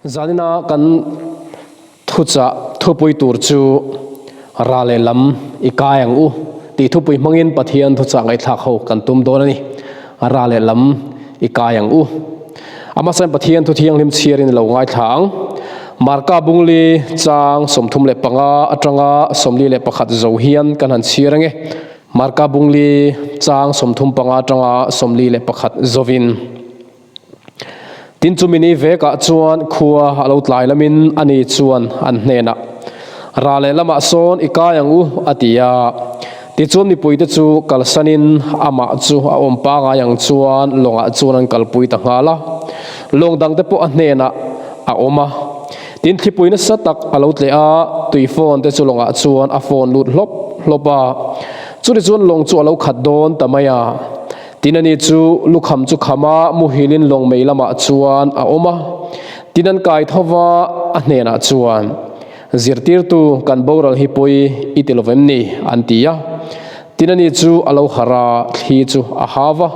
Zanina kan thuchah thupui tur chu Ra leh lam i kai ang u tih thupui hmangin Pathian thuchah ngaihthlak ho kan tum dawn a ni. Ra leh lam i kai ang u. Amasain Pathian thu thianghlim chhiarin i lo ngaithla ang. Marka Bungli chang 35 atanga 41 zo hian kan han chhiar ange. Marka Bungli chang 35 atanga 41 zovin. Tin chumi ni vekah chuan khua a lo tlai lamin ani chuan an hnenah, Ra leh lamah sawn i kai ang u, a ti a. Tichuan mipuite chu kalsanin amah chu a awm pangai ang chuan lawngah chuan an kalpui ta nghal a. Lawng dangte pawh a hnenah a awm a. Tin thlipui nasa tak a lo tleh a, tui phone te chu lawngah chuan a phone lut hlawp hlawp a. Chutichuan lawng chu a lo khat dawn ta mai a. Tin ani chu lukham chu kham a, muhilin lawng mei lamah chuan a awm a. Tin an kai tho va, a hnenah chuan, Zirtirtu, kan boral hi pawi i ti lovem ni? an ti a. Tin ani chu a lo harh a, thli chu a hau va.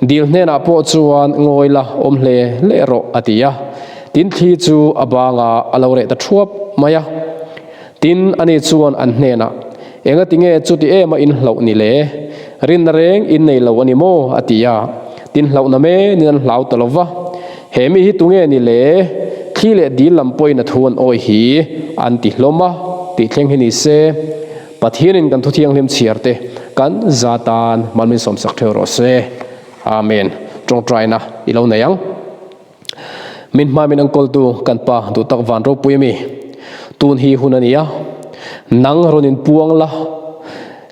Dil hnenah pawh chuan, Ngawi la, awm hle hle rawh, a ti a. Tin thli chu a bangah a lo reh ta thuap mai a. Tin, ani chuan an hnenah, Engati nge chuti ema in hlauh ni le? Rinna reng in nei lo a ni maw? a ti a. Tin, hlauhna menin an hlau ta lo va. He mi hi tunge ni le? Thli leh dil lam pawhin a thu an awi hi an ti hlawm a, tih thleng hi ni se, Pathianin kan thuthianghlim chhiar te kan za tan mal min sawmsak theuh rawh se. Amen. Tawngtaina i lo nei ang. Min hma min enkawltu kan pa duh tak van ropui ami tun hi hun a ni a, nang rawn in puang la,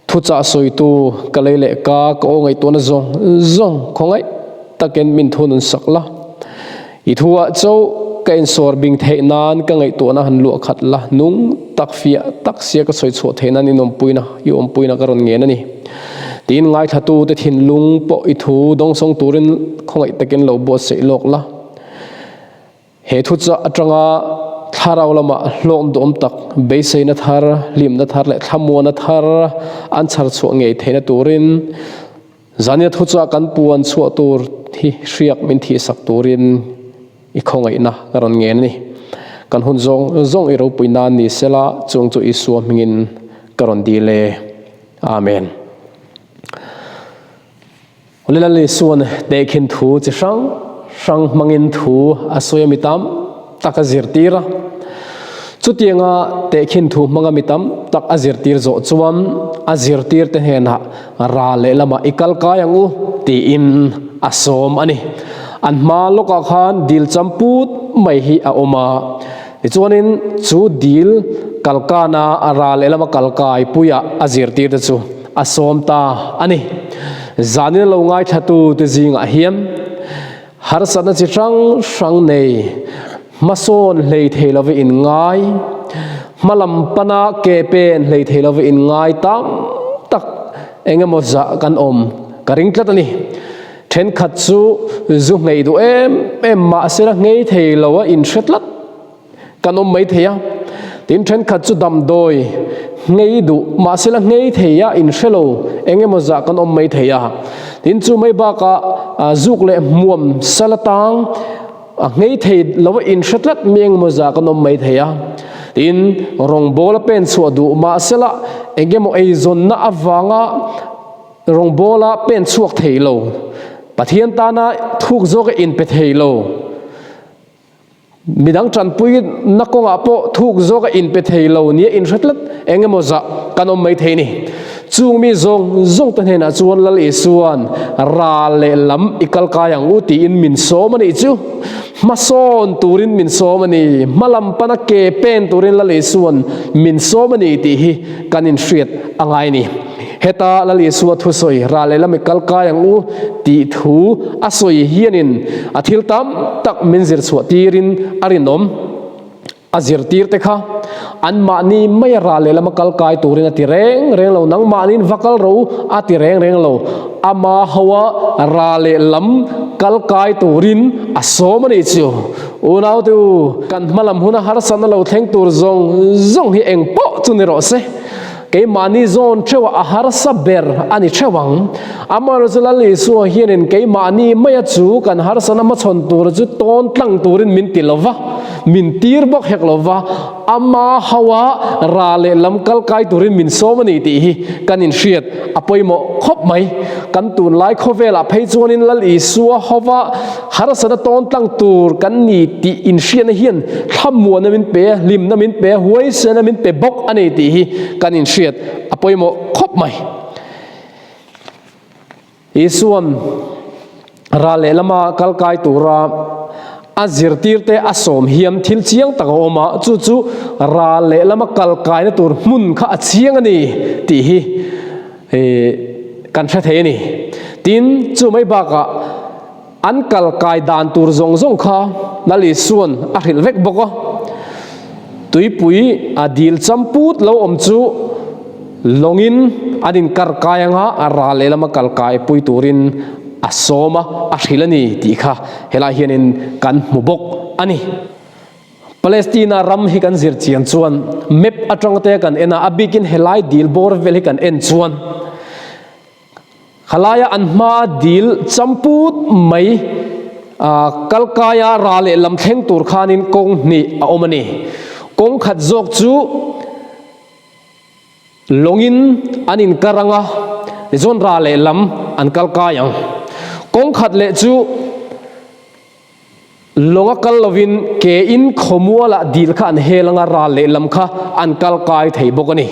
thuchah sawitu ka lei leh ka ka aw ngaihtuahna zawng zawng khawngaih takin min thunun sak la, i thu ah chauh ka insawr bing theih nan ka ngaihtuahna han luah khat la, nung tak fiah tak sia ka sawi chhuah theih nan in awmpuina i awmpuina ka rawn ngen a ni. Tiin ngaithlatute thinlung pawh i thu dawngsawng turin khawngaih takin lo buatsaih lawk la. He thuchah atanga thlarau lama hlawm duhawm tak, beiseina thar, hlimna thar leh thlamuana thar an chhar chhuah ngei theihna turin zania thuchah kan puan chhuah tur hi hriak min thihsak turin i khawngaihna ka rawn ngen a ni. Kan hun zawng zawng i ropui nan ni sela chung chu Isua hmingin ka rawn dil e. Amen. Lal Isuan tehkhin thu chi hrang hrang hmangin thu a sawi a mi tam tak a zirtir a. Chutianga tehkhin thu hmanga mi tam tak a zirtir zawh chuan a zirtirte hnenah ra lehlamah i kal kai ang u tiin a sawm a ni. An hma lawkah khan dil champut mai hi a awm a. Tichuanin chu dil kalkana a ral lehlam a kalkai puiah a zirtirte chu a sawm ta a ni. Zanin lo ngaithlatute zingah hian harsatna chi hrang hrang nei, hmasawn hlei thei lova inngai, hmalam pana ke pen hlei thei lova inngai tam tak engemaw zah kan awm ka ring tlat a ni. Thenkhat chu zu nghei duh em em mahsela nghei thei lo a inhre tlat kan awm mai thei a. Tin thenkhat chu damdawi nghei duh mahsela nghei thei a inhre lo eng emaw zah kan awm mai thei a. Tin chu mai bakah zuk leh hmuam sal atang a nghei thei lo a inhre tlat mi eng emaw zah kan awm mai thei a. Tin rawngbawl a pen chhuah duh mahsela eng emaw eizawnna avanga Rawngbawla pen chhuak thei lo, Pathian tana thuk zawka inpe thei lo, midang tanpui na kawngah pawh thuk zawka inpe thei lo nia inhre tlat eng emaw zah kan awm mai thei ni. Chung mi zawng zawng te hnenah chuan Lal Isua'n ral leh lam i kal kai ang u tiin min sawm a nih chu. Hmasawn turin min sawm a ni. Hmalam pana ke pen turin Lal Isua'n min sawm a ni tih hi kan inhriat a ngai ni. Heta Lal Isua thusawi ral leh lami kal kai ang u tih thu a sawi hianin a thil tam tak min zir chhuah tirin a rinawm. A zirtir te kha anmahni maia ral leh lama kal kai turin a ti reng reng lo, nangmahniin va kal rawh u a ti reng reng lo. Ama hoa ral leh lam kal kai turin a sawm a nih chu. Unaute u, kan hmalam huna harsatna lo thleng tur zawng zawng hi eng pawh chu ni rawh se. Keimahni zawn theuhah a harsa ber a ni theuh ang. Amaherawhchu Lal Isua hianin keimahni maia chu kan harsana hmachhawn tur chu tawn tlang turin min ti lo va. Min tir bawk hek lo va, ama hoa ral lehlam kal kai turin min sawm a ni tih hi kan inhriat a pawimawh khawp mai. Kan tunlai khawvelah phei chuanin Lal Isua hova harsatna tawn tlang tur kan ni tih inhriatna hian thlamuanna min pe a, hlimna min pe a, huaisena min pe bawk a ni tih hi kan inhriat a pawimawh khawp mai. Isua'n ral lehlama kal kai tura a zirtirte a sawm hian thil chiang tak a awm a, chu chu ral lehlama kal kaina tur hmun kha a chiang a ni tih hi kan hre thei a ni. Tin, chu mai bakah an kal kai dan tur zawng zawng kha Lal Isua'n a hrilh vek bawk a. Tuipui a dil champut lo awm chu lawngin an inkar kai anga a ral lehlam a kal kai pui turin a sawm a, a hrilh a ni tih kha helai hianin kan hmu bawk a ni. Palestina ram hi kan zir chian chuan map atang te kan en a, a bikin helai dil bawr vel hi kan en chuan Khalaia an hmaa dil champut mai kalkaia ra leh lam thleng tur khanin kawng hnih a awm a ni. Kawng khat zawk chu lawngin an inkar ang a, tichuan ra leh lam an kalkai ang. Kawng khat leh chu. Lawng a kal lovin ke in khawmualah dil kha an hel anga ral lehlam kha an kal kai thei bawk a ni.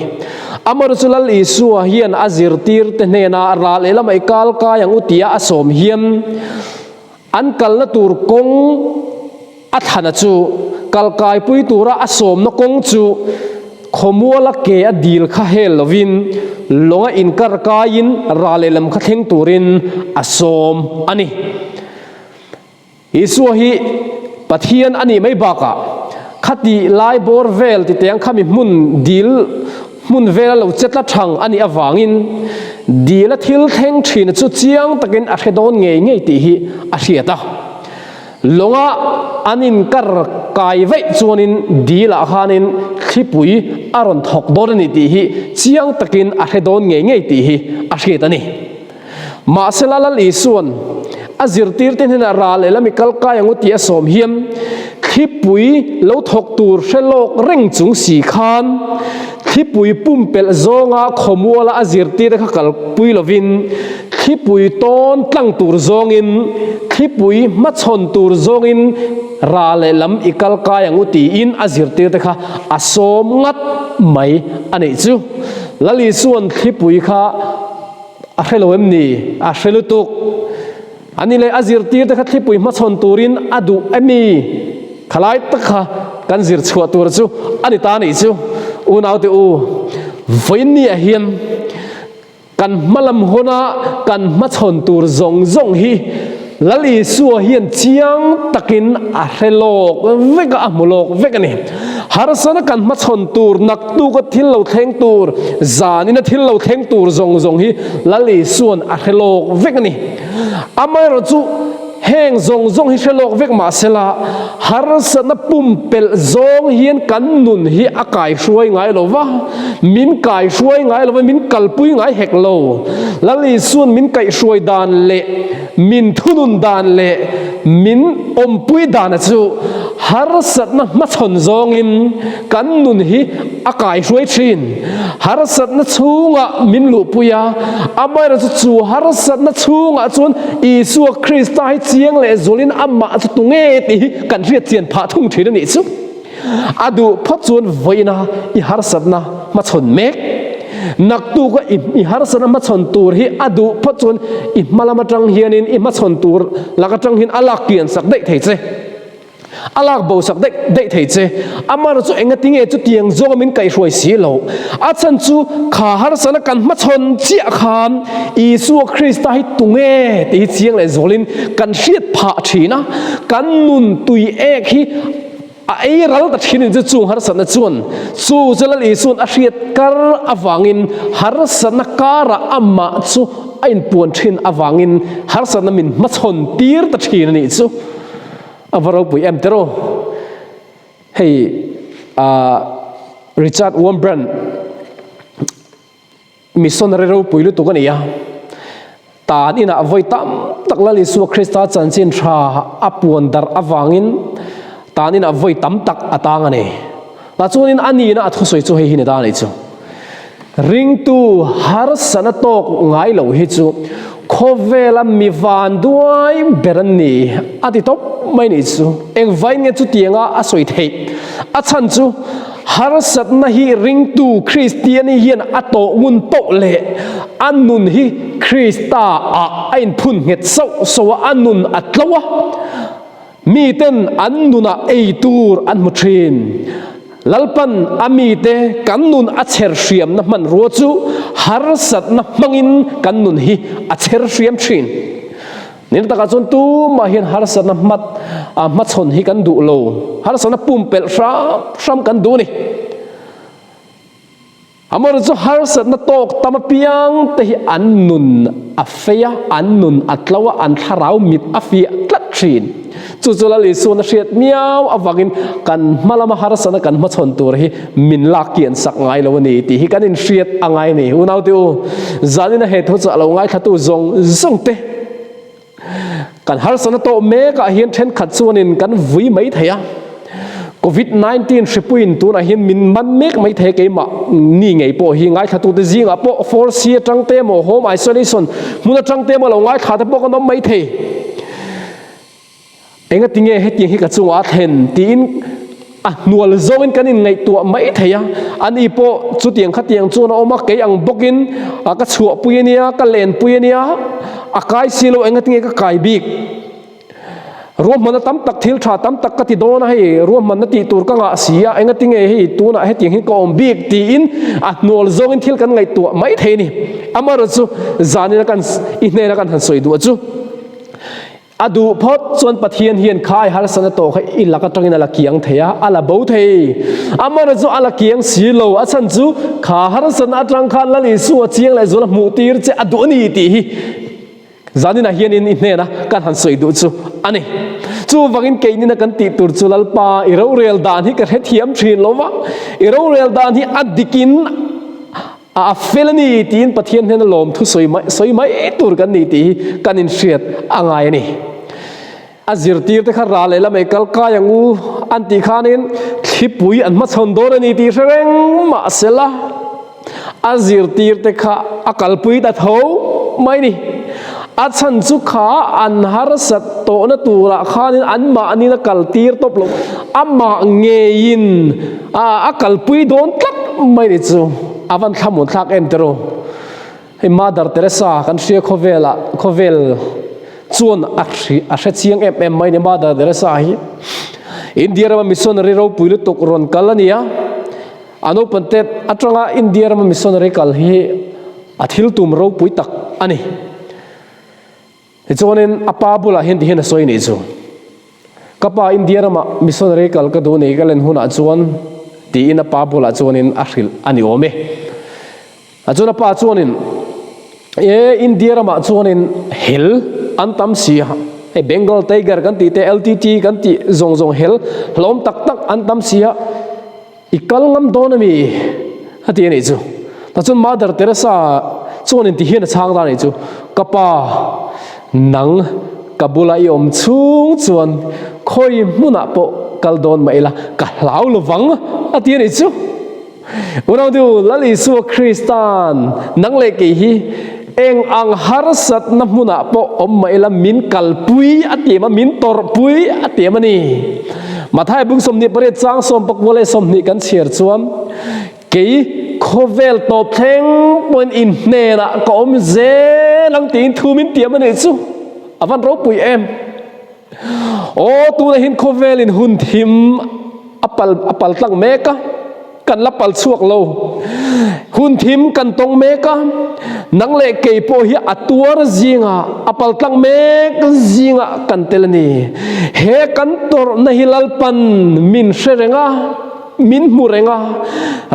Amaherawhchu chu Lal Isua hian a zirtirte hnenah ral lehlamah i kal kai ang u tia a sawm hian an kalna tur kawng a thlana chu kal kaipui tura a sawmna kawng chu khawmuala ke a dil kha hel lovin lawnga inkar kaiin ral lehlam kha thleng turin a sawm a ni. Isua hi Pathian a nih mai bakah khati lai bawr vel ti teng khami hmun dil hmun vela lo che tla thang a nih avangin dila thil thleng thina chu chiang takin a hre dawn ngei ngei tih hi a hriat a. Lawnga an inkar kai vaih chuanin dilah khanin thlipui a rawn thawk dawn a ni tih hi chiang takin a hre dawn ngei ngei tih hi a hriat a ni. Mahsela Lal Isua'n a zirtirte hnenah ral leh lami kal kai ang u tih a sawm hian thlipui lo thawk tur hre lawk reng chung si khan thlipui pumpelh zawnga khawmuala a zirtirte kha kalpui lovin thlipui tawn tlang tur zawngin thlipui hmachhawn tur zawngin ral leh lam i kal kai ang u tiin a zirtirte kha a sawm ngat mai a nih chu. Lal Isua'n thlipui kha A hre lo em ni? A hre lutuk. Ani leh a zirtirte kha thlipui hmachhawn turin a duh em i? Khalai tak kha kan zir chhuah tur chu a ni ta nih chu. Unaute u, vawiinniah hian kan hmalam huna kan hmachhawn tur zawng zawng hi Lal Isua hian chiang takin a hre lawk vek a, a hmu lawk vek a ni. Harsana kan hmachhawn tur, naktuka thil lo thleng tur, zanina thil lo thleng tur zawng zawng hi Lal Isua'n a hre lawk vek a ni. Amaherawh chu heng zawng zawng hi hre lawk vek mah sela, harsatna pumpelh zawng hian kan nun hi a kaihruai ngai lo va, min kaihruai ngai lo va, min kalpui ngai hek lo. Lal Isua'n min kaihhruai dan leh Min thunun dan leh min awmpui dana chu harsatna hmachhawn zawngin kan nun hi a kaihruai thin. Harsatna chhungah min luhpui a, amaherawhchu chu harsatna chhungah chuan Isua Krista hi chiang leh zualin amah chu tunge tih hi kan hriat chian phah thung thin a nih chu. A duh phawt chuan vawiina i harsatna hmachhawn mek. Naktuka i harsatna hmachhawn tur hi a duh phawt chuan i hmalam atang hianin i hmachhawn tur lak atang hian a lak kian sak daih thei che. A lak bo sak daih daih thei che. Amaherawh chu engatinge chutiang zawnga min kaihhruai si lo. A chhan chu kha harsatna kan hmachhawn chiah khan Isua Krista hi tunge tih hi chiang leh zualin kan hriat phah thin a. Kan nun tui ek hi A ei ral ta thin in chu chung harsatna chuan chu chu Lal Isua'n a hriat kar avangin harsatna karah amah chu a inpuan thin avangin harsatna min hmachhawn tir ta thin a nih chu. A va ropui em tiraw? Hei ah Richard Wurmbrand Missionary ropui lutuk a ni a, tan inah vawi tam tak Lal Isua Krista chanchin tha a puan darh avangin Tanin a vawi tam tak a tang a ni. Tah chuanin a nihna a thusawi chu hei hi ni ta a nih chu. Ringtu harsana tawk ngai lo hi chu khawvela mi van duai ber an ni a ti tawp mai nih chu. Engvain nge chutianga a sawi theih? A chhan chu harsatna hi ringtu Kristiani hian a tawh ngun poh leh a nun hi Krista ah a inphun nghet sauh sauh a, a nun a tlo a. Miten an nunah ei tur an hmu thin. Lalpan a mite kan nun a chher hriamna hmanrua chu harsatna hmangin kan nun hi a chher hriam thin. Nina takah chuan tumah hian harsatna hmat hmachhawn hi kan duh lo. Harsatna pumpelh hram hram kan duh a ni. Amaherawhchu chu harsatna tawk tam apiang te hi an nun a fei a, an nun a tlo a, an thlarau mit a fiah tlat thin. Chu chu Lal Isuan a hriat miau avangin kan hma lama harsatna kan hmachhawn tur hi min lak kian sak ngai lo a ni tih hi kan inhriat a ngai a ni. Unaute u, zanin a he thu chu a lo ngaithlatu zawng zawng te Kan harsatna tawh mekah hian thenkhat chuanin kan vui mai thei a, Covid 19 hripuiin tunah hian min man mek mai thei a, keimah ni ngei pawh hi ngaithlatute zingah pawh 4C atang te emaw home isolation hmun atang te emaw lo ngaithla te pawh kan awm mai thei. Engatinge hetiang hi ka chungah a thlen tiin a hnual zawngin kan inngaihtuah mai thei a, ani pawh chutiang khatiang chuan a awm a, kei ang bawkin ka chhuahpui a nia, ka lenpui a nia, a kai si lo engatinge ka kai bik. Ruahmanna tam tak thil tha tam tak ka ti dawn a hei, ruahmanna tih tur ka ngah si a, engatinge hei tunah hetiang hi ka awm bik tiin a hnual zawngin thil kan ngaihtuah mai thei a ni. Amaherawhchu zanin a kan i hnena kan han sawi duh a chu. A duh phawt chuan Pathian hian khai harsatna tawh kha i lak atangin a la kiang thei a, a la bo thei. Amana chu a la kiang si lo, a chhan chu kha harsatna atang khan Lal Isua chiang leh zual a hmuh tir che a duh a ni tih hi zaninah hianin i hnena kan han sawi duh chu a ni. Chuvangin keinina kan tih tur chu Lalpa i rorel dan hi ka hrethiam thin lo va, i rorel dan hi a dikin A fel a ni tiin Pathian hnena lawmthu sawi mai sawi mai tur kan ni tih hi kan inhriat a ngai a ni. A zirtirte kha ral leh lamei kal kai ang u an tih khanin thlipui an hmachhawn dawn a ni tih hre reng mahsela a zirtirte kha a kalpui ta tho mai ni. A chhan chu kha an harsat tawhna turah khanin anmahnin a kaltir tawp lo, amah ngeiin a kalpui dawn tlat mai ni chu a van thlamuan thlak em tiraw. Hei Mother Teresa kan hria khawvelah khawvel chuan a a hre chiang em em mai ni Mother Teresa hi India rama missionary ropui lutuk rawn kal a ni a, a naupang te atanga India rama missionary kal hi a thil tum ropui tak a ni. Tichuanin a pa bulah hian tihian a sawi nih chu, Ka pa India ramah missionary kal ka duh nei ka len hunah chuan tiin a pa bulah chuanin a hrilh a ni awm e. A chuan a pa chuanin, E, India ramah chuanin hel an tam si a, hei Bengal Tiger kan tih te, LTT kan tih zawng zawng hel hlawm tak tak an tam si a, I kal ngam dawn a mi? a ti a nih chu. Tah chuan Mother Teresa chuan in ti hian a chhang ta a nih chu, Ka pa, nang ka bula i awm chhung chuan khawi hmunah pawh kal dawn mah ila ka hlau lovang a ti a nih chu. Unautu Lal Isua Kristan nang leh kei hi eng ang harsatna hmunah pawh awm mah ila min kalpui a tiam a, min tawrhpui a tiam a ni. Matthai bung 28 chang 19 leh 20 kan chhiar chuan, Kei khawvel tawp thleng pawhin in hnenah ka awm zel ang tiin thu min tiam a nih chu. A van ropui em! Aw, tunah hian khawvelin hun thim a pal a pal tlang mek a, kan la pal chhuak lo. Hun thim kan tawng mek a, nang leh kei pawh hi a tuar zingah, a pal tlang mek zingah kan tel a ni. He kan tawrhna hi Lalpan min hre reng a. Min hmu reng a,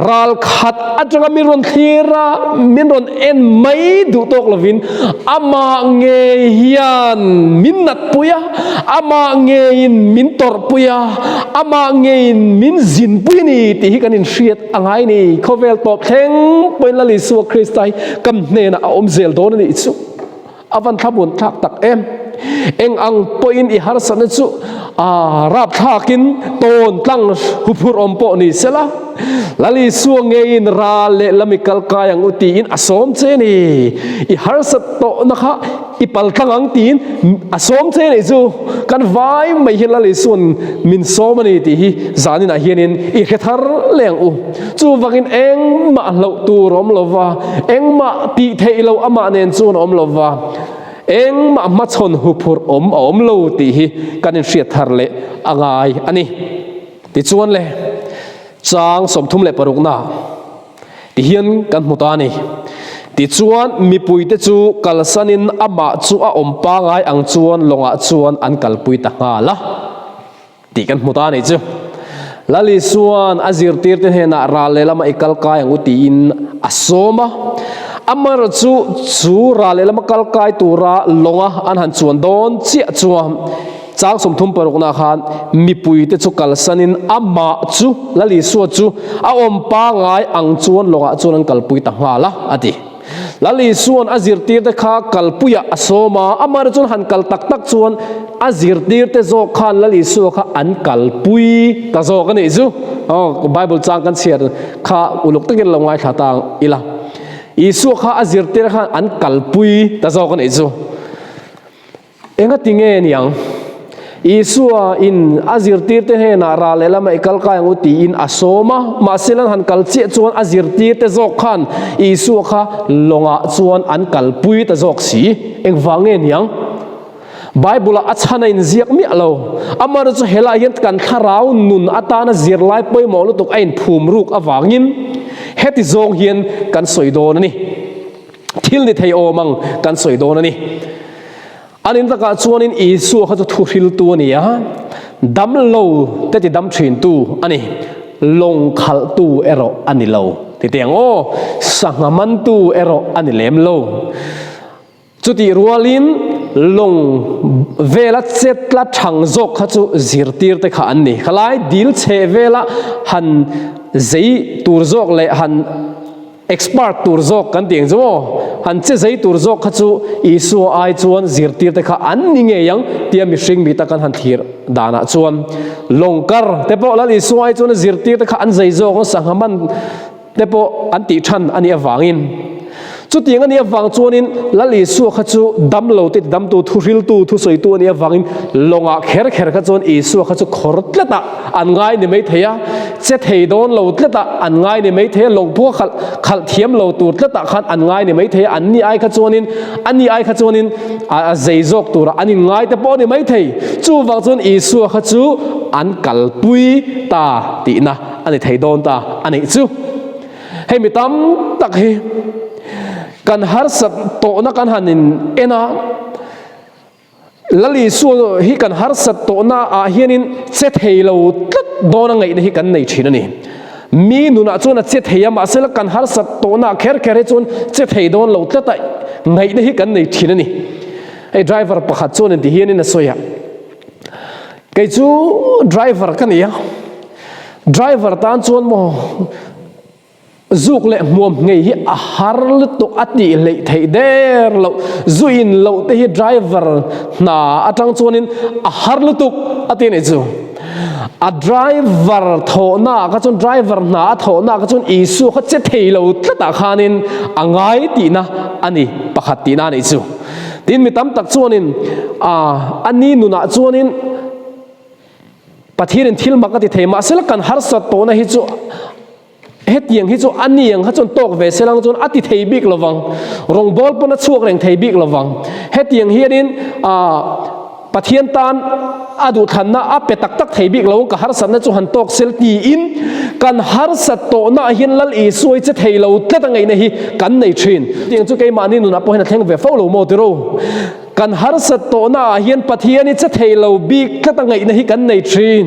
ral khat atanga min rawn thlir a, min rawn en mai duh tawk lovin amah ngei hian min natpui a, amah ngeiin min tawrhpui a, amah ngeiin min zinpui a ni tih hi kan inhriat a ngai ni. Khawvel tawp thleng pawhin Lal Isua Krista hi kan hnenah a awm zel dawn a nih chu. A van thlamuan thlak tak em! Eng ang pawhin i harsatna chu a rapthlakin tawn tlang huphurh awm pawh ni sela, Lal Isua ngeiin ral leh lam i kal kai ang u tiin a sawm che ni. I harsat tawhna kha i pal tlang ang tiin a sawm che ni chu. Kan vai mai hi Lal Isua'n min sawm a ni tih hi zaninah hianin i hre thar leh ang u. Chuvangin engmah hlauh tur a awm lo va, engmah tih theih loh amah nen chuan a awm lo va, engmah hmachhawn huphurh awm a awm lo tih hi kan inhriat thar leh a ngai a ni. Tichuan le, chang 36na ti hian kan hmu ta a ni. Tichuan mipuite chu kalsanin amah chu a awm pangai ang chuan lawngah chuan an kalpui ta nghal a. Tih kan hmu ta a nih chu. Lal Isua'n a zirtirte hnenah ral lehlama i kal kai ang u tiin a sawm a. Amaherawhchu chu ral lehlama kal kai tura lawnga an han chuan dawn chiah chuan chang 36 nah khan mipuite chu kalsanin amah chu Lal Isua chu a awm pangai ang chuan lawngah chuan an kalpui ta nghal a, a ti. Lal Isua'n a zirtirte kha kalpuiah a sawm a, amaherawhchu chuan han kal tak tak chuan a zirtirte zawk khan Lal Isua kha an kalpui ta zawk a nih chu. Aw, Bible chang kan chhiar kha uluk takin lo ngaithla ta ila. Isua kha a zirtir khan an kalpui ta zawk a nih chu. Engati nge niang? Isua in a zirtirte hnenah ral leh lama i kal kai ang u tiin a sawm a, mahse lan han kal chiah chuan a zirtirte zawk khan Isua kha lawngah chuan an kalpui ta zawk si. Engvang nge niang? Bible-ah a chhan a inziak miah lo. Amaherawhchu chu helaiah hian kan thlarau nun atana zirlai pawimawh lutuk a inphum ruk avangin heti zawng hian kan sawi dawn a ni. Thil ni thei awm ang kan sawi dawn a ni. An in takah chuanin Isua kha chu thu hriltu a ni a, dam lo te ti dam thintu a ni, lawng khalhtu erawh a ni lo. Ti teh ang aw, sangha mantu erawh a ni lem lo. Chutih rualin lawng vela chetla thang zawk kha chu zirtirte kha an ni. Khalai dil chheh vela han zei tur zawk leh han Expert tur zawk kan tih ang chu maw? Han che zei tur zawk kha chu Isua ai chuan zirtirte kha an ni ngei ang tia mihring mi tak kan han thlir danah chuan lawng kar te pawh Lal Isua ai chuan a zirtirte kha an zei zawk ang sangha man te pawh an tih than a nih avangin chutiang a nih avang chuanin Lal Isua kha chu damlo te tidamtu thuhriltu thusawitu a nih avangin lawngah kher kher kha chuan Isua kha chu khawr tlatah an ngai ni mai thei a, che thei dawn lo tlatah an ngai ni mai thei a, lawng pawh khalh khalh thiam lo tur tlatah khan an ngai ni mai thei a, an ni ai kha chuanin a ni ai kha chuanin a zei zawk turah an inngai te pawh a ni mai thei. Chuvang chuan Isua kha chu an kalpui ta tihna a ni thei dawn ta a nih chu. Hei mi tam tak hi kan harsat tawhna kan han in en a, Lal Isua hi kan harsat tawhna ah hianin che thei lo tlat dawn a ngaihna hi kan nei thin a ni. Mi nunah chuan a che thei a, mahse la kan harsat tawhna ah kher kher hi chuan che thei dawn lo tlat a ngaihna hi kan nei thin a ni. Hei driver pakhat chuan inti hianin a sawi a, Kei chu driver ka ni a, driver tan chuan maw Zuk leh hmuam ngei hi a har lutuk a tih hleih theih der loh. Zu in loh te hi driver hna atang chuanin a har lutuk a ti a nih chu. A driver thawhna ah kha chuan driver hna a thawhna ah kha chuan Isua kha che thei lo tlatah khanin a ngai tihna a ni pakhat tihna a nih chu. Tin mi tam tak chuanin a ni nunah chuanin Pathianin thil mak a ti thei mahsela kan harsat tawhna hi chu hetiang hi chu a ni ang kha chuan tawk ve se lang chuan a ti thei bik lovang rawngbawl pawn a chhuak reng thei bik lovang hetiang hianin ah Pathian tan a duhthlanna a pe tak tak thei bik lo ka harsatna chu han tawk sel tiin kan harsat tawhna ah hian Lal Isua hi che thei lo tlat a ngaihna hi kan nei thin tiang chu keimahni nunah pawh hian a thleng ve fo lo maw tiro. Kan harsat tawhna ah hian Pathian hi che thei lo bik tlat a ngaihna hi kan nei thin.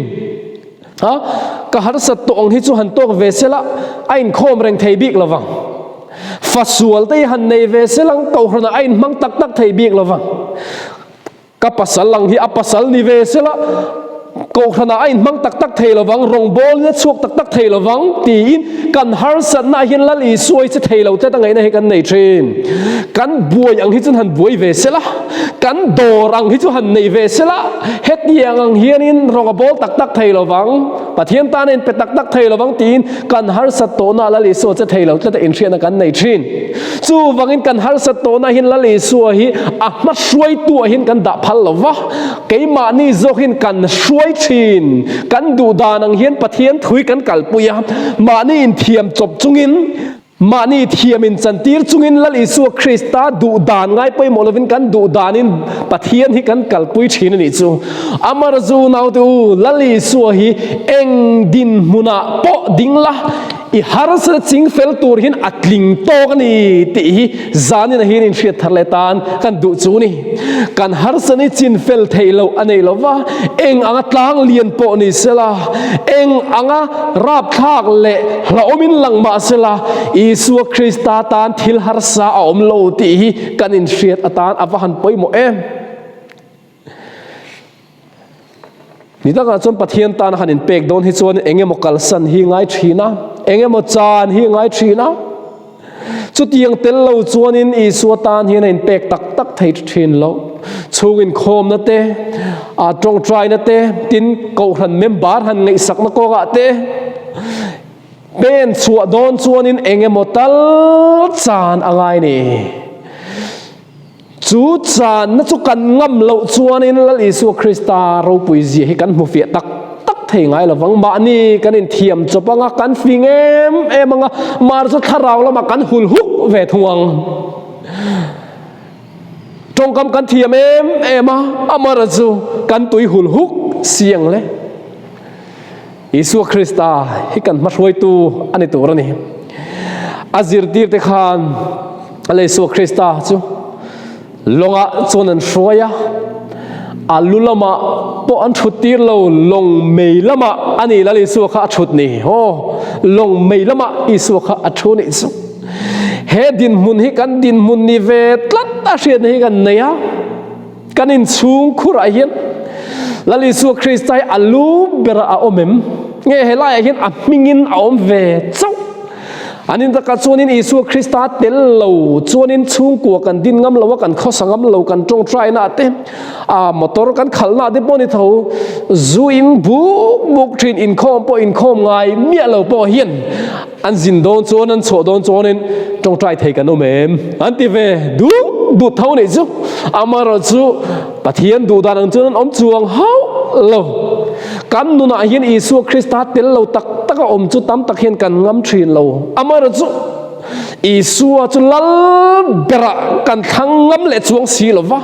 Ha? Ka harsat tawh ang hi chu han tawk ve sela a inkhawm reng thei bik lovang. Fa sual te hi han nei ve selang kohhranah a inhmang tak tak thei bik lovang. Ka pasal ang hi a pasal ni ve sela. Kohhranah a inhmang tak tak thei lovang, rawngbawlin a chhuak tak tak thei lovang tiin kan harsatna ah hian Lal Isua hi che thei lo tlat a ngaihna hi kan nei thin. Kan buai ang hi chuan han buai ve sela, kan dawr ang hi chu han nei ve sela, hetiang ang hianin rawng a bawl tak tak thei lovang, Pathian tan a inpe tak tak thei lovang tiin kan harsat tawhna ah Lal Isua che thei lo tlat a inhriatna kan nei thin. Chuvangin kan harsat tawhna ah hian Lal Isua hi a hmahruaitu ah hian kan dah phal lova, Keimahni zawkin kan hruai thin, kan duh dan ang hian Pathian thui kan kalpui a, mahni inthiam chawp chungin, mahni thiam inchantir chungin Lal Isua Krista duh dan ngai pawimawh lovin kan duh danin Pathian hi kan kalpui thin a nih chu. Amar zu naute u, Lal Isua hi eng dinhmunah pawh ding la, I harsatna ching fel tur hian a tling tawk a ni tih hi zanin ah hian inhriat thar leh tan kan duh chu ni. Kan harsatna hi chin fel theih loh a nei lo va, eng anga tlang lian pawh ni sela, eng anga rapthlak leh hlauhawmin lang mah sela, Isua Krista tan thil harsa a awm lo tih hi kan inhriat atan a va han pawimawh em. Ni takah chuan Pathian tan han inpek dawn hi chuan eng emaw kalsan hi ngai thin a, eng emaw chan hi ngai thin a. Chutiang tel lo chuanin Isua tan hian a inpek tak tak thei thin lo. Chhung inkhawmna te, a tawngtaina te, tin kohhran member han ngaihsakna kawngah te, pen chhuah dawn chuanin eng emaw tal chan a ngai ni. Chu channa chu kan ngam loh chuanin Lal Isua Krista ropui zia hi kan hmu fiah tak tak thei ngai lovang. Mahni kan inthiam chawp anga, kan fing em em anga, mar chu thlarau lamah kan hul huk ve thung ang. Tawngkam kan thiam em em a, amara chu kan tui hul huk si ang le. Isua Krista hi kan hmahruaitu a ni tur a ni. A zirtirte khan Lal Isua Krista chu lawngah chuan an hruai a, a lu lamah pawh an thut tir lo, lawng mei lamah a ni Lal Isua kha a thut ni. Aw, lawng mei lamah Isua kha a thu nih chu. He dinhmun hi kan dinhmun ni ve tlat a hriatna hi kan nei a. Kan inchhung khurah hian Lal Isua Krista hi a lu berah a awm em? Nge helaiah hian a hmingin a awm ve chauh? An in takah chuanin Isua Krista tel lo chuanin chhungkua kan din ngam lo a, kan khawsa ngam lo, kan tawngtaina te, a motor kan khalhna te pawh ni tho, zu in buk buk thin, inkhawm pawh inkhawm ngai miah lo pawh hian An zin dawn chuan an chhuah dawn chuanin tawngtai thei kan awm em? An ti ve duh duh tho nih chu. Amaherawhchu Pathian duh dan ang chuan an awm chuang hauh lo. Kan nunah hian Isua Krista tel lo tak tak a awm chu tam tak hian kan ngam thin lo. Amaherawhchu Isua chu lal berah kan thlang ngam leh chuang si lo va.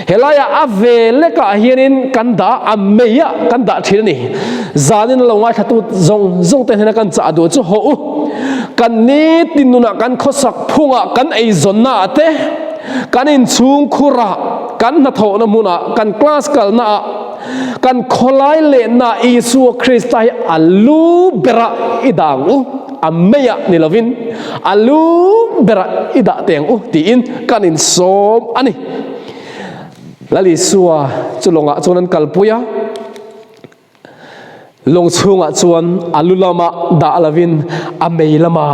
Helaiah a ve lekah hianin kan dah a meiah kan dah thin a ni. Zanin a lo ngaithlatu zawng zawng te hnena kan chah duh chu haw u. Kan nitin nunah kan khawsak phungah kan eizawnna ah te, kan inchhung khurah, kan hnathawhna hmunah, kan class kalna ah, kan khawlai lehna ah Isua Krista hi a lu berah i dah ang u. A meiah ni lovin a lu berah i dah teh ang u tiin kan insawm a ni. Lal Isua chu lawngah chuan an kalpui a, lawng chhungah chuan a lu lamah dah lovin a mei lamah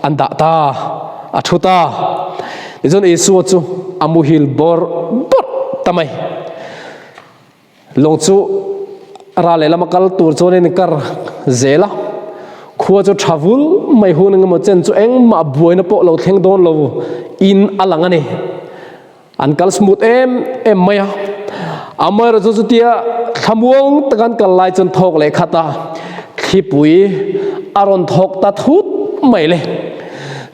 an dah ta, a thu ta. Tichuan Isua chu a muhil bawrh bawrh ta mai. Lawng chu ral lehlam a kal tur chuan in kar zel a, khua chu tha vul mai hun engemaw chen chu engmah buaina pawh lo thleng dawn lo in a lang a ni. An kal smooth em em mai a, amaherawhchu chu chutia thlamuang taka an kal lai chuan thawk leh khat a, thlipui a rawn thawk ta thut mai le.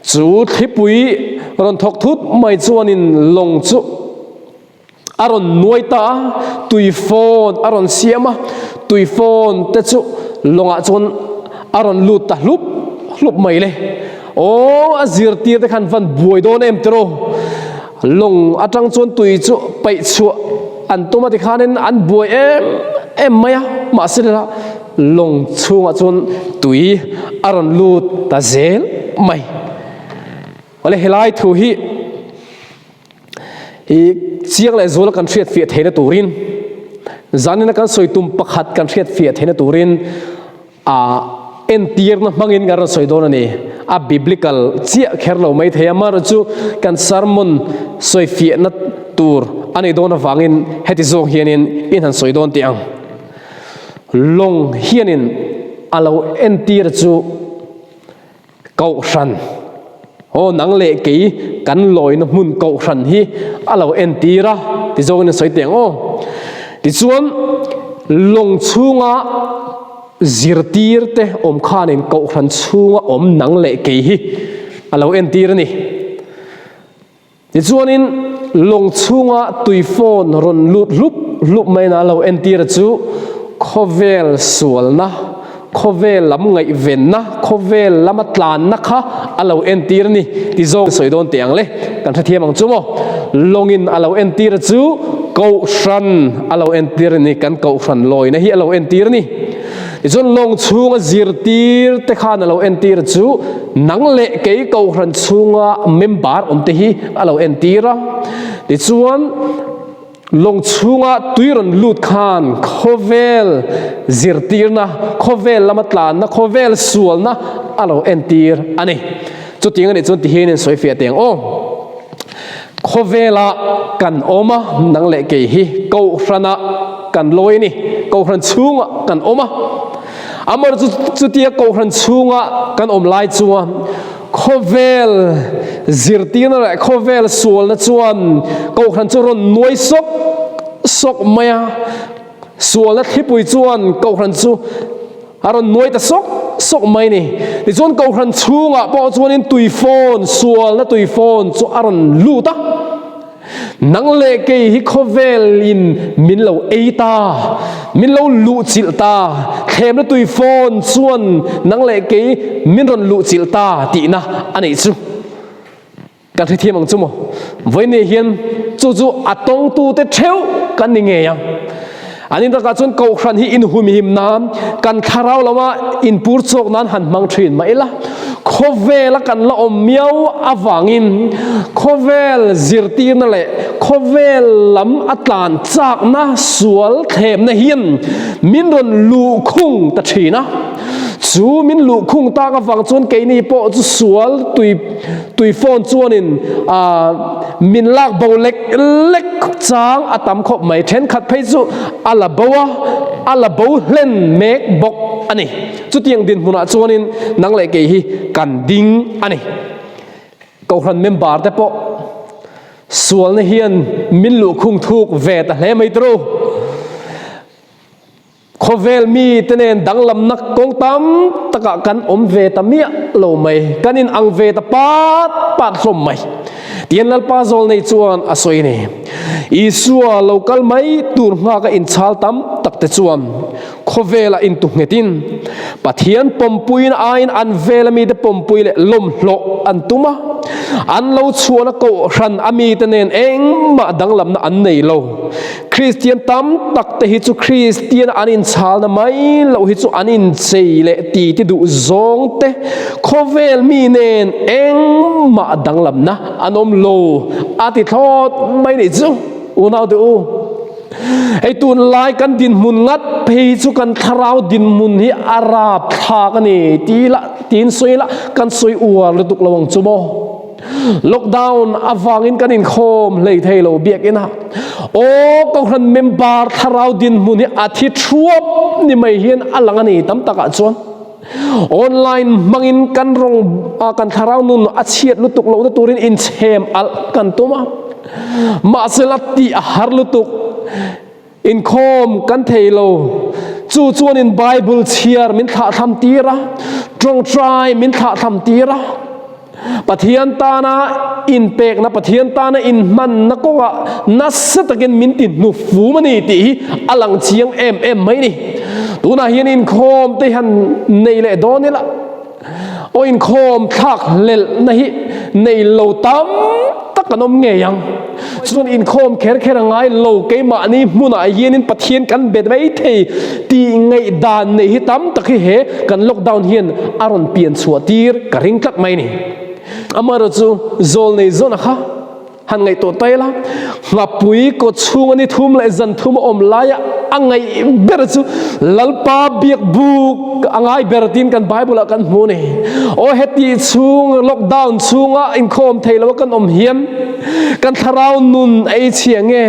Chu thlipui rawn thawk thut mai chuanin lawng chu A rawn nuai ta a, tui phone a rawn siam a, tui phone te chu lawngah chuan a rawn lut ta hlup hlup mai le. Aw a zirtir te khan van buai dawn em tiraw? Lawng atang chuan tui chu paih chhuah an tum a tikhanin an buai em em mai a, mahse leh lawng chhungah chuan tui a rawn lut ta zel mai. Awle helai thu hi. I chiang leh zuala kan hriat fiah theihna turin Zanina kan sawi tum pakhat kan hriat fiah theihna turin a entirna hmangin kan rawn sawi dawn a ni. A biblical chiah kher lo mai thei a, amaherawhchu kan sermon sawi fiahna tur a nih dawn avangin heti zawng hianin in han sawi dawn teh ang. Lawng hianin a lo entir chu Kohhran, aw nang leh kei kan lawina hmun Kohhran hi a lo entir a ti zawngin an sawi teh ang aw. Tichuan, lawng chhunga zirtirte awm khanin Kohhran chhunga awm nang leh kei hi a lo entir a ni. Tichuanin lawng chhunga tui phone rawn lut hlup hlup mai na lo entir a chu khawvel sualna, khawvel lam ngaihvenna, khawvel lama tlanna kha a lo entir a ni ti zawng sawi dawn teh ang le, kan hrethiam ang chu maw? Lawngin a lo entir a chu Kohhran a lo entir a ni, kan Kohhran lawina hi a lo entir a ni. Tichuan lawng chhunga zirtir te khan a lo entir chu nang leh kei Kohhran chhunga member awm te hi a lo entir a. Tichuan lawng chhunga tui rawn lut khan khawvel zirtirna, khawvel lama tlanna, khawvel sualna a lo entir a ni. Chutiang a nih chuan tihian in sawi fiah teh ang aw. Khawvela kan awm a, nang leh kei hi Kohhrana kan lawi a ni. Kohhran chhungah kan awm a. Amaherawhchu chu chutia Kohhran chhunga kan awm lai chuan khawvel zirtirna leh khawvel sualna chuan Kohhran chu rawn nuai sawk sawk mai a. Sualna thlipui chuan Kohhran chu A rawn nuai ta sawk sawk mai ni. Tichuan Kohhran chhungah pawh chuanin tui phone, sualna tui phone chu a rawn lut a. Nang leh kei hi khawvelin min lo ei ta, min lo luhchilh ta, thlemna tui phone chuan nang leh kei min rawn luhchilh ta tihna a neih chu. Kan hrethiam ang chu maw? Vawiin hian chu chu a tawngtute theuh kan ni ngei ang. An in takah chuan Kohhran hi inhumhim nan, kan thlarau lama inpur chawk nan han hmang thin mah ila, khawvela kan la awm miau avangin khawvel zirtirna leh khawvel lam a tlan chakna sual thlemna hian min rawn luhkhung ta thin a. Chu min luhkhung tak avang chuan keini pawh chu sual tui Tui phone chuanin min lak bo lek lek chang a tam khawp mai. Thenkhat phei chu a la bo a, a la bo hlen mek bawk a ni. Chutiang dinhmunah chuanin nang leh kei hi kan ding a ni. Kohhran member te pawh sualna hian min luhkhung thuk ve ta hle mai turu. Khawvel mite nen danglamna kawng tam takah kan awm ve ta miah lo mai, kan in ang ve ta pat pat hlawm mai. Tihian Lalpa Zawlnei chuan a sawi a ni. Isua lo kal mai tur nghaka inchhal tam takte chuan khawvelah intuhnghetin Pathian pawmpuiin aiin an vela mite pawmpui leh lawmhlawh an tum a, an lo chhuahna kohhran a mite nen engmah danglamna an nei lo. Kristian tam tak te hi chu Kristian an inchhalna mai loh hi chu an inchei leh ti ti duh zawng te khawvel mi nen engmah danglamna an awm lo a ti thlawt mai nih chu unau te u. Hei tunlai kan dinhmun ngat phei chu kan thlarau dinhmun hi a rapthlak a ni ti la tiin sawi la kan sawi uar lutuk lo ang chu maw. Lockdown avangin kan inkhawm hlei thei lo biakina aw Kohhran member thlarau dinhmun hi a thi thuap ni mai hian a lang a ni tam takah chuan online hmangin kan rawng kan thlarau nun a chhiat lutuk lohna turin inchhem alh kan tum a mahse la tih a har lutuk Inkhawm kan thei lo. Chu chuanin Bible chhiar min thlahthlam tir a, tawngtai min thlahthlam tir a. Pathian tana inpekna, Pathian tana inhmanna kawngah nasa takin min ti hnufum a ni tih hi a lang chiang em em mai ni. Tunah hian inkhawm te han nei leh dawn ila, Aw inkhawm thlak hlelhna hi nei lo tam tak an awm ngei ang. Chuan inkhawm kher kher a ngai lo, keimahni hmunah hianin Pathian kan bet mai thei tih ngaihdan neih hi tam tak hi he kan lockdown hian a rawn pian chhuah tir ka ring tlat mai ni. Amaherawhchu zawlnei zawna kha. Han ngaihtuah ta ila, nghapui kaw chhunga ni thum leh zan thum a awm laia a ngaih ber chu Lalpa biak buk a ngai ber tiin kan Bible ah kan hmu a ni. Aw heti chhung lockdown chhunga inkhawm thei lo a kan awm hian kan thlarau nun ei chhia nge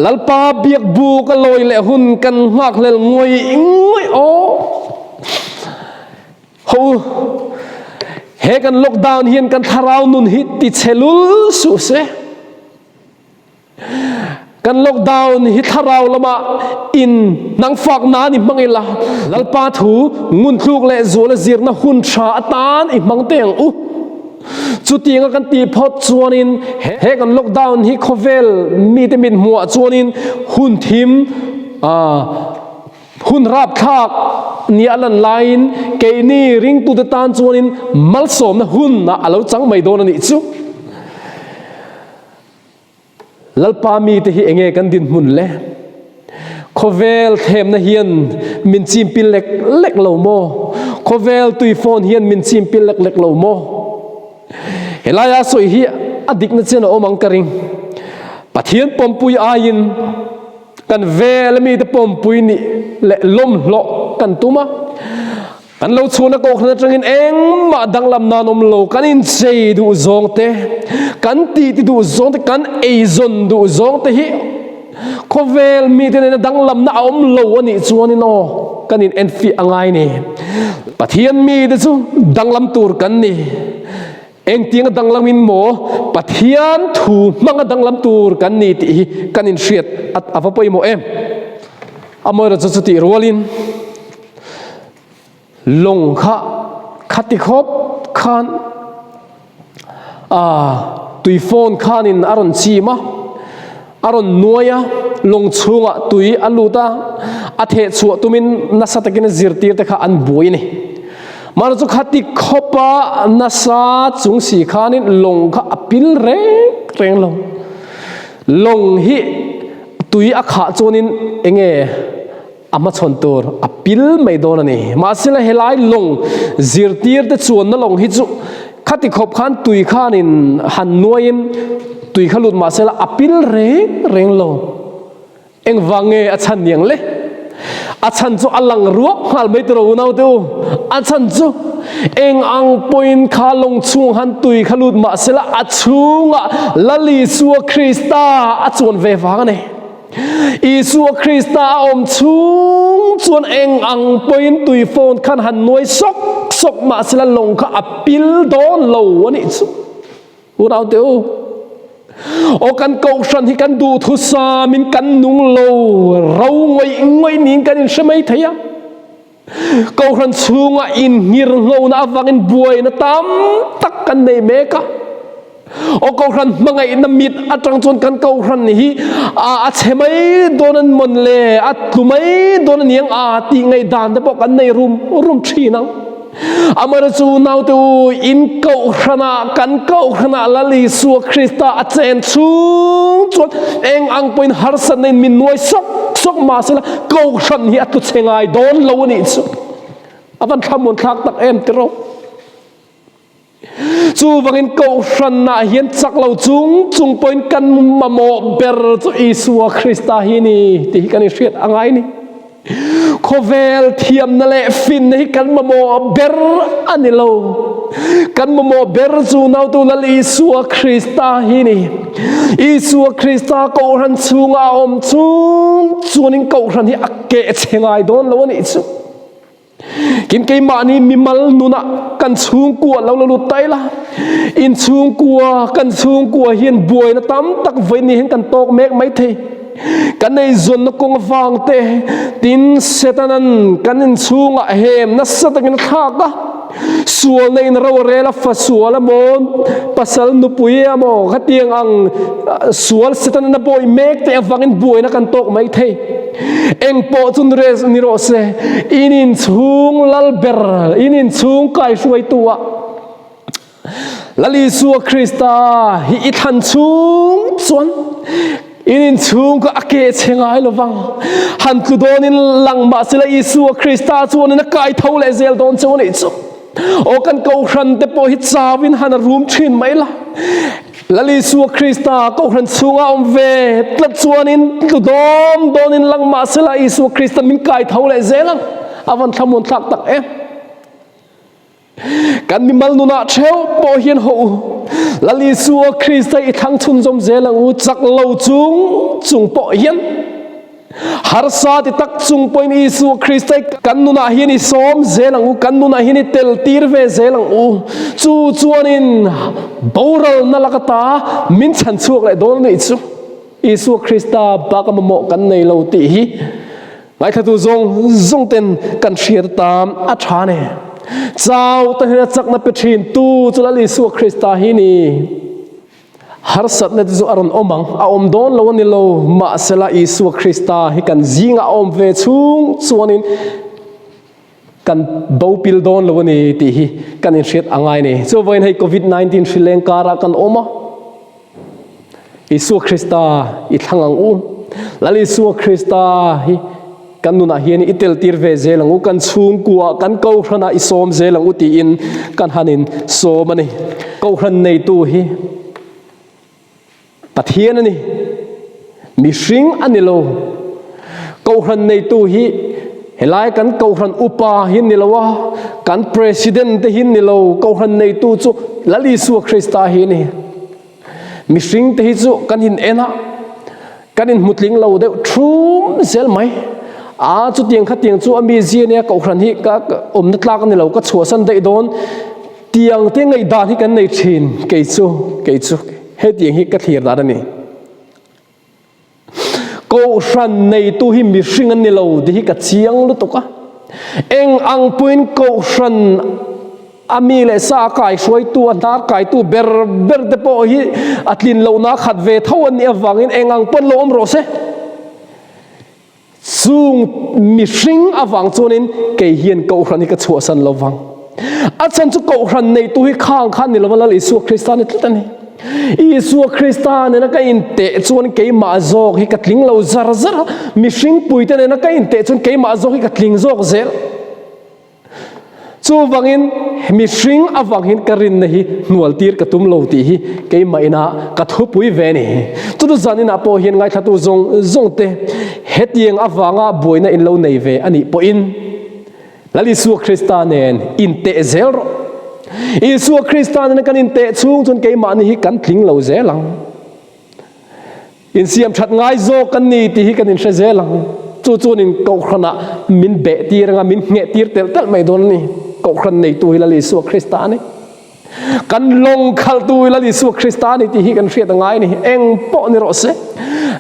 Lalpa biak buk a lawi leh hun kan nghakhlel ngawih ngawih aw. Ho u, he kan lockdown hian kan thlarau nun hi ti chhe lul suh se. Kan lockdown hi thlarau lama in nangfak nan i hmang ila, Lalpa thu ngunthluk leh zuala zirna hun tha atan i hmang teh ang u. Chutianga kan tih phawt chuanin he kan lockdown hi khawvel mite mit hmuhah chuanin hun thim Hun rapthlak nia a lan laiin keini ringtute tan chuanin malsawmna hunah a lo chang mai dawn a nih chu. Lalpa mite hi enge kan dinhmun le? Khawvel thlemna hian min chimpil lek lek lo maw? Khawvel tuifawn hian min chimpil lek lek lo maw? Helaia sawi hi a dikna chen a awm ang ka ring. Pathian pawmpui aiin Kan vel mite pawmpui nih leh lawmhlawh kan tum a, kan lo chhuahna kohhran atangin engmah danglam nan awm lo, kan inchei duh zawng te, kan titi duh zawng te, kan eizawn duh zawng te hi khawvel mite nena danglamna a awm lo a nih chuanin aw kan in enfiah a ngai ni. Pathian mite chu danglam tur kan ni. Engtianga danglamin maw Pathian thu hmanga danglam tur kan ni tih hi kan inhriat a va pawimawh em? Amaherawh chu chutih rualin lawng kha khati khawp khan tui phone khanin a rawn chim a, a rawn nuai a, lawng chhungah tui a lut a, a theh chhuah tumin nasa takin a zirtir te kha an buai a ni. Mahni chu khati khawpa nasa chung si khanin lawng kha a pil reng reng lo. Lawng hi tui a khah chuanin enge a hmachhawn tur a pil mai dawn a ni. Mahsela helai lawng zirtir te chuanna lawng hi chu khati khawp khan tui khanin han nuaiin tui kha lut mahsela a pil reng reng lo. Engvang nge a chhan niang le? A chhan chu a lang ruak nghal mai tiraw unau te u. A chhan chu eng ang pawhin kha lawng chhung han tui kha lut mahsela a chhungah Lal Isua Krista a chuan ve vang a ni. Isua Krista a awm chhung chuan eng ang pawhin tui phone khan han nuai sawk sawk mahsela lawng kha a pil dawn lo a nih chu. Unaute u, aw kan kohhran hi kan duhthusamin kan nung lo ro ngawih ngawih niin kan inhre mai thei a. Kohhran chhunga innghirnghona avangin buaina tam tak kan nei mek a. Aw kohhran hmangaihna mit atang chuan kan kohhran hi a chhe mai dawn an mawn le, a tlu mai dawn a niang a tih ngaihdan te pawh kan nei rum rum thin ang. Amara chu naute u, in kohhranah kan kohhranah Lal Isua Krista a chen chhung chuan eng ang pawhin harsatna in min nuai sawk sawk mahsela kohhran hi a tlu chhe ngai dawn lo a nih chu. A van thlamuan thlak tak em tiraw? Chuvangin kohhranah hian chak lo chung chung pawhin kan mamawh ber chu Isua Krista hi a ni tih hi kan inhriat a ngai a ni. Khawvel thiamna leh finna hi kan mamawh ber a ni lo. Kan mamawh ber chu nautu Lal Isua Krista hi a ni. Isua Krista kohhran chhunga a awm chung chuanin kohhran hi a keh chhe ngai dawn lo a nih chu. Kin keimahni mimal nunah kan chhungkua lo la lut ta ila, in chhungkua, kan chhungkua hian buaina tam tak vawi ni hian kan tawk mek mai thei. Kan eizawnna kawng avang te, tin Setanan kan inchhungah hem nasa takin a thlak a, sualna in ro a rel a, fa sual emaw, pasal nupui emaw khatiang ang sual Setanan a bawi mek te avangin buaina kan tawk mai thei. Engpawh chu ni rawh se, in inchhung lal ber, in inchhung kaihruaitu ah Lal Isua Krista hi i thlan chhung chuan in inchhung kha a keh chhe ngai lo vang. Han tlu dawnin lang mahsela Isua Krista chuanin a kai tho leh zel dawn cheu a nih chu. Aw kan kohhran te pawh hi chauin han a rum thin mai la. Lal Isua Krista kohhran chhunga awm ve tlat chuanin tlu dawm dawnin lang mahsela Isua Krista min kai tho leh zel ang. A van thlamuan thlak tak em. Kan mimal nunah theuh pawh hian hawh u. Lal Isua Krista i thlang chhunzawm zel ang u chak lo chung chung pawh hian. Harsa ti tak chung pawhin Isua Krista i kan nunah hian i sawm zel ang u, kan nunah hian i tel tir ve zel ang u. Chu chuanin boralna laka ta min chhan chhuak leh dawn a nih chu. Isua Krista bak a mamawh kan nei lo tih hi ngaithlatu zawng zawng ten kan hriat atan a tha a ni. Chau te hian a chakna pe thin tu chu Lal Isua Krista hi ni. Harsatna te chu a rawn awm ang, a awm dawn lo a ni lo, mahsela Isua Krista hi kan zingah a awm ve chhung chuanin kan bo pil dawn lo a ni tih hi kan inhriat a ngai a ni. Chuvangin hei Covid 19 hri leng karah kan awm a, Isua Krista i thlang ang u. Lal Isua Krista hi kan nunah hian i tel tir ve zel ang u, kan chhungkua, kan kohhranah i sawm zel ang u tiin kan han in sawm a ni. Kohhran neitu hi Pathian a ni, mihring a ni lo. Kohhran neitu hi helai kan kohhran upa hi ni lo a, kan president te hi ni lo, kohhran neitu chu Lal Isua Krista hi a ni. Mihring te hi chu kan in en a, kan in hmutling lo deuh thum zel mai. A chutiang khatiang chu a mi zia nia kohhran hi ka awmna tlak a ni lo, ka chhuahsan daih dawn. Tiang te ngaihdan hi kan nei thin kei chu, kei chu hetiang hi ka thlir dan a ni. Kohhran neitu hi mihring an ni lo tih hi ka chiang lutuk a. Eng ang pawhin kohhran a mi leh sa a kaihruaitu, a hnar kaitu ber ber te pawh hi a tlin lohna khat ve tho an nih avangin eng ang pawn lo awm rawh se. Chung mihring avang chuanin kei hian Kohhran hi ka chhuahsan lo vang. A chhan chu Kohhran neitu hi khang khan ni lova Lal Isua Krista ni tlat a ni. Isua Krista nena ka inteh chuan keimah zawk hi ka tling lo zar zar a, mihring puite nena ka inteh chuan keimah zawk hi ka tling zawk zel. Chuvangin mihring avang hian ka rinna hi hnual tir ka tum lo tih hi keimah ina ka thupui ve a ni. Chutu zaninah pawh hian ngaithlatu zawng zawng te hetiang avanga buaina in lo nei ve a nih pawhin Lal Isua Krista nen inteh zel rawh. Isua Krista nena kan inteh chhung chuan keimahni hi kan tling lo zel ang. Insiam that ngai zawk kan ni tih hi kan inhre zel ang. Chu chuanin Kohhranah min beh tir anga min ngheh tir telh telh mai dawn a ni. Kohhran neitu hi Lal Isua Krista a ni. Kan lawng khalhtu hi Lal Isua Krista a ni tih hi kan hriat a ngai a ni. Eng pawh ni rawh se.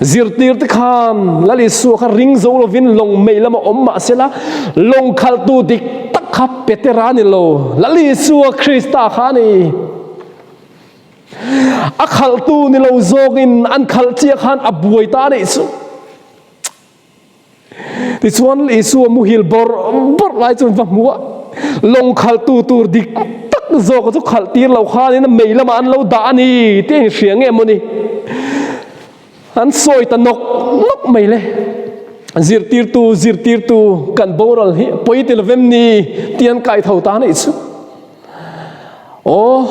Zirtir te khan Lal Isua kha ring zo lovin lawng mei lama awm mah sela lawng khalhtu dik tak kha Petera a ni lo. Lal Isua Krista kha a ni. A khalhtu ni lo zawkin an khalh chiah khan a buai ta anih chu. Tichuan Isua muhil bawrh bawrh lai chuan va hmu a, lawng khalhtu tur dik tak zawk chu khalh tir lo khanin mei lamah an lo dah a ni tih a inhria nge mawni. An sawi ta nawk nawk mai le. Zirtirtu, zirtirtu kan boral hi pawi ti lovem ni tih an kaitho ta anih chu. Aw,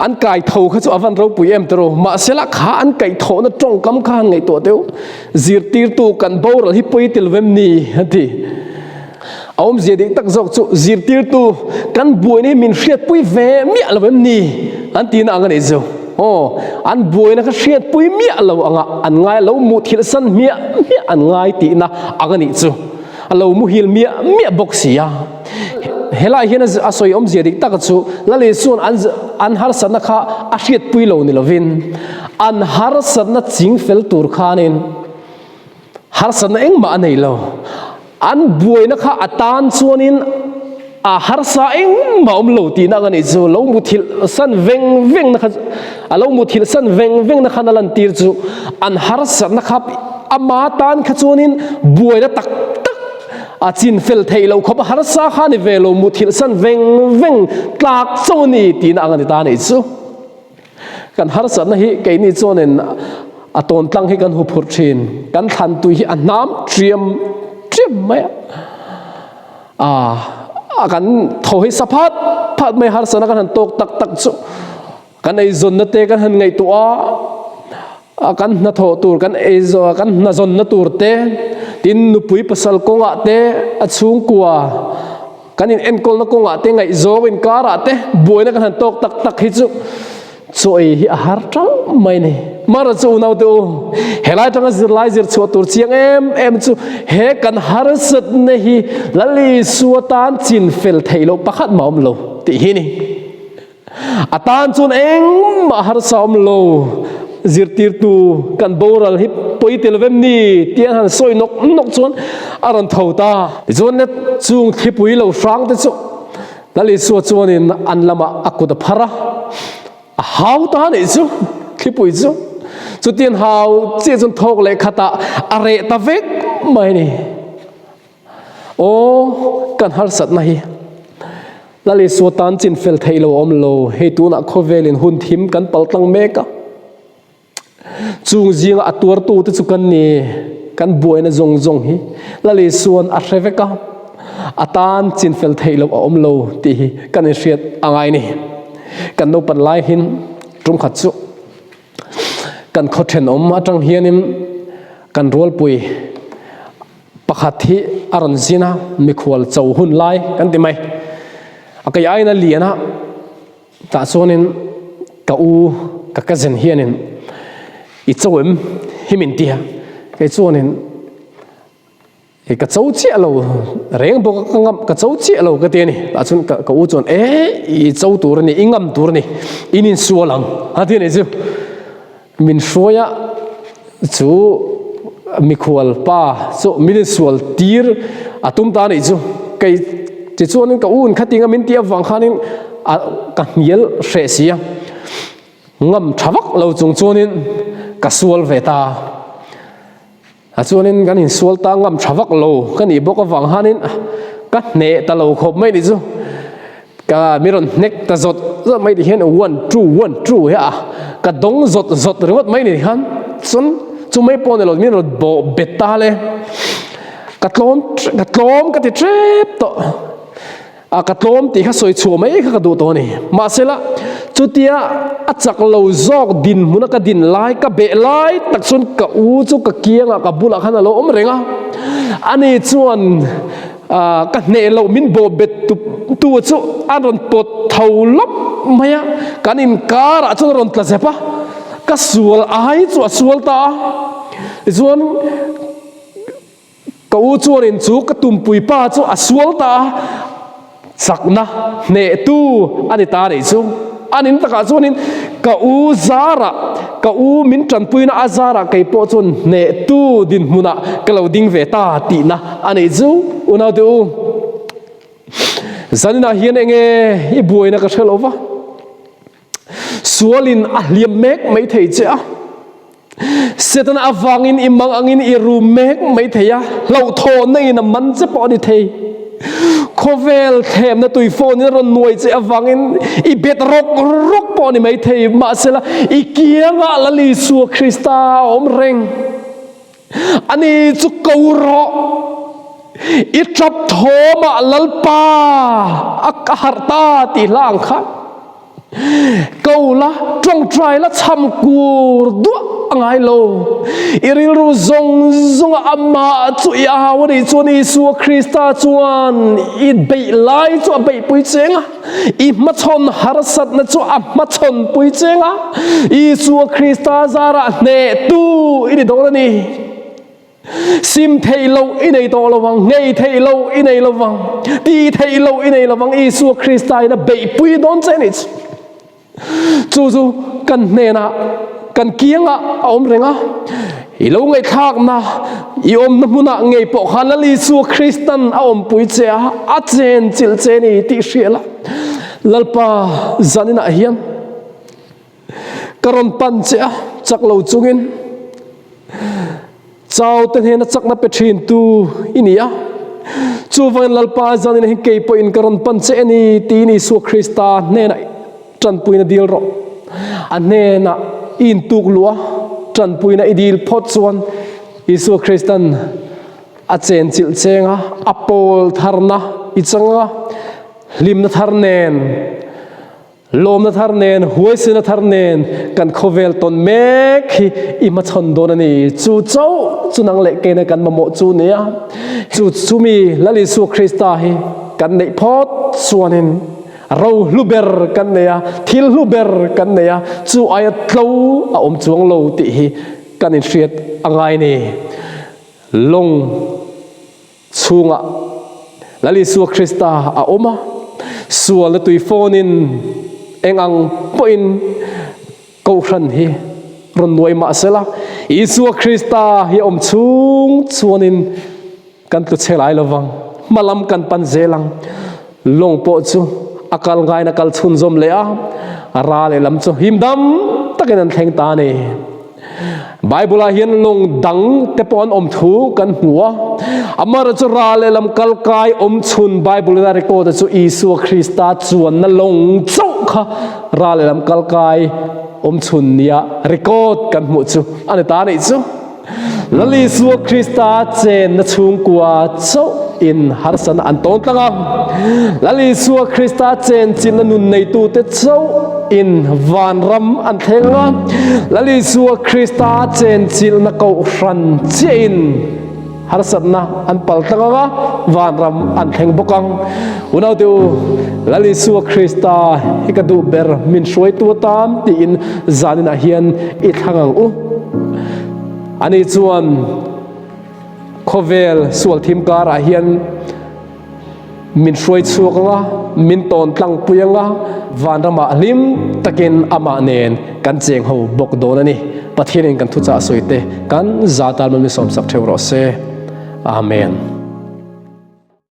an kai tho kha chu a van ropui em tawh mahsela kha an kaih thawhna tawngkam kha han ngaihtuah deuh zirtirtu kan boral hi pawi tel vem ni a ti. A awmzia dik tak zawk chu zirtirtu kan buaina hi min hriatpui ve miah lo em ni an tihna ang a nih chu. Aw, an buaina kha hriatpui miah lo anga an ngai lo muthilh san hmiah hmiah an ngai tihna ang a nih chu. A lo muhil miah miah bawk si a. Helai hian a sawi awmzia dik taka chu Lal Isua'n an an harsatna kha a hriatpui lo ni lovin an harsatna ching fel tur khanin harsatna engmah a nei lo. An buaina kha a tan chuanin a harsa engmah awm lo tihna ang a nih chu. Lo muthilh san veng vengna kha a lo muthilh san veng vengna khan a lantir chu an harsatna kha ama tan kha chuanin buaina tak tak a chin fel theih loh khawp a harsa kha ni ve lo muthilh san veng veng tlak chauh a ni tihna ang a ni ta a nih chu. Kan harsatna hi keini chuanin a tawn tlang hi kan huphurh thin. Kan thlan tui hi a hnam triam triam mai a. A kan tho hi sa phat phat mai harsatna kan han tawk tak tak chu kan eizawnna te kan han ngaihtuah a, kan hnathawh tur kan eizawn kan hnazawnna tur te tin nupui pasal kawngah te a chhungkua kan in enkawlna kawngah te ngaihzawng inkarah te buaina kan han tawk tak tak hi chu Chaw ei hi a har tang mai ni. Mara chu unaute u, helai tanga zirlai zir chhuah tur chiang em em chu he kan harsatna hi Lal Isua tan chin fel theih loh pakhat mah awm lo tih hi ni. A tan chuan engmah harsa awm lo, zirtirtu kan boral hi pawi tel vem ni tih an han sawi nawk nawk chuan a rawn tho ta. Tichuan chung thlipui lo hrang te chu Lal Isua chuanin an lamah a kut a phar a, a hau ta nih chu, thlipui chu. Chutiang hau chiah chuan thawk leh khatah a reh ta vek mai a ni. Aw, kan harsatna hi Lal Isua tan chin fel theih lo a awm lo, hei tunah khawvelin hun thim kan paltlang mek a. Chung zinga a tuartute chu kan ni, kan buaina zawng zawng hi Lal Isua'n a hre vek a, a tan chinfel theih loh a awm lo tih hi kan inhriat a ngai ni. Kan naupan lai hin tumkhat chu kan khaw thenawm atang hianin kan rualpui pakhat hi a rawn zin a, mikhual cho hun lai kan ti mai. A kei aiin a lian a. Tah chuanin ka u ka cousin hianin i cho em hi min ti a, kei chuanin i ka cho chiah lo reng bawk a ka ngam ka cho chiah lo ka ti a ni. Tah chuan ka ka u chuan e i cho tur a ni i ngam tur a ni in insual ang a ti a ni chu. Min hruai a chu mikhual pa chu min insual tir a tum ta a nih chu. Kei tichuanin ka u in khatinga min tih avang khanin a ka hnial hreh si a, ngam tha vak lo chung chuanin ka sual ve ta. A chuanin kan insual ta ngam tha vak lo ka nih bawk avang hanin ka hneh ta lo khawp mai nih chu. Ka mi rawn hnek ta zawt zawt mai ti hian one two one two hi a ka dawng zawt zawt ringawt mai ni khan chuan chu mai pawh ni lo min rawn bawh bet ta le ka tlawm ka tlawm ka ti tep tawh. A ka tlawm tih kha sawi chhuah mai kha ka duh tawh a ni. Mahsela, chutia a chak lo zawk dinhmuna ka din lai, ka beh lai tak chuan ka u chu ka kiangah ka bulah khan a lo awm reng a. Ani chuan ka hneh loh min bawh bet tu tu chu a rawn pawt tho lawp mai a, kan inkarah chuan a rawn tla zep a, ka sual ai chu a sual ta a. Tichuan. Ka u chuanin chu ka tumpui pa chu a sual ta a, chakna hnehtu a ni ta nih chu. A nin takah chuanin ka u zarah, ka u min tanpuina a zarah kei pawh chuan hnehtu dinhmunah ka lo ding ve ta tihna a nih chu. Unaute u, zaninah hian enge i buaina ka hre lo va. Sualin a hliam mek mai thei che a, Setana avangin i mang angin i rum mek mai thei a, hlauhthawnna in a man che pawh a ni thei. Khawvel thlemna tui phone in a rawn nuai che avangin i bet rawk rawk pawh a ni mai thei, mahsela i kiangah Lal Isua Krista a awm reng. Ani chu ko rawh, i tap thawmah Lalpa a ka harh ta tih hla ang kha. Ko la, tawngtai la chham kur duah a ngai lo. I rilru zawng zawnga amah chu i au a nih chuan Isua Krista chuan i beih lai chu a beihpui cheng a. I hmachhawn harsatna chu a hmachhawn pui cheng a, Isua Krista zarah hnehtu i ni dawn a ni. Sim theih loh i nei tawh lo vang, nghei theih loh i nei lo vang, ti theih loh i nei lo vang, Isua Krista in a beihpui dawn che a ni. Chu chu kan hnenah, kan kiangah a awm reng a. I lo ngaihthlakna, i awmna hmunah ngei pawh khan Lal Isua Kristan a awmpui che a, a chenchilh che ni tih hria la. Lalpa zaninah hian ka rawn pan che a, chak lo chungin Chau te hnena chakna pe thin tu i ni a. Chuvangin Lalpa zanin hian kei pawhin ka rawn pan che a ni tiin Isua Krista hnenah tanpuina dil rawh. A hnenah i intuk luh a, tanpuina i dil phawt chuan Isua Kristan a chenchilh cheng a, a pawl tharna i chang a. Hlimna thar nen, lawmna thar nen, huaisena thar nen kan khawvel tawn mek hi i hmachhawn dawn a ni. Chu chauh chu nang leh keina kan mamawh chu nia. Chu chumi Lal Isua Krista hi kan neih phawt chuanin ro hlu ber kan nei a, thil hlu ber kan nei a, chu aia tlo a awm chuang lo tih hi kan inhriat a ngai ni. Lawng chhungah Lal Isua Krista a awm a, sualna tui fawnin eng ang pawhin Kohhran hi rawn nuai mah sela, Isua Krista hi a awm chhung chuanin kan tlu chhe lai lovang, hma lam kan pan zel ang. Lawng pawh chu a kal ngaiin a kal chhunzawm leh a, a ra lehlam chu him dam takin an thleng ta a ni. Bible-ah hian lawng dang te pawh an awm thu kan hmu a, amaherawhchu chu ra lehlam kal kai awm chhun Bible-in a record a chu Isua Krista chuanna lawng chauh kha ra lehlam kal kai awm chhun nia record kan hmuh chu a ni ta a nih chu. Lal Isua Krista chenna chhungkua chauh in harsatna an tawn tlang a, Lal Isua Krista chenchilhna nun neitute chauh in vanram an thleng ang a, Lal Isua Krista chenchilhna kohhran chiah in harsatna an pal tlang ang a, vanram an thleng bawk ang. Unaute u, Lal Isua Krista hi ka duh ber min hruaitu atan tiin zaninah hian i thlang ang u. Ani chuan khawvel sual thim karah hian min hruai chhuak ang a, min tawn tlang pui ang a, vanramah hlim takin amah nen kan cheng ho bawk dawn a ni. Pathianin kan thuchah sawi te kan za tan min sawmsak theuh rawh se. Amen.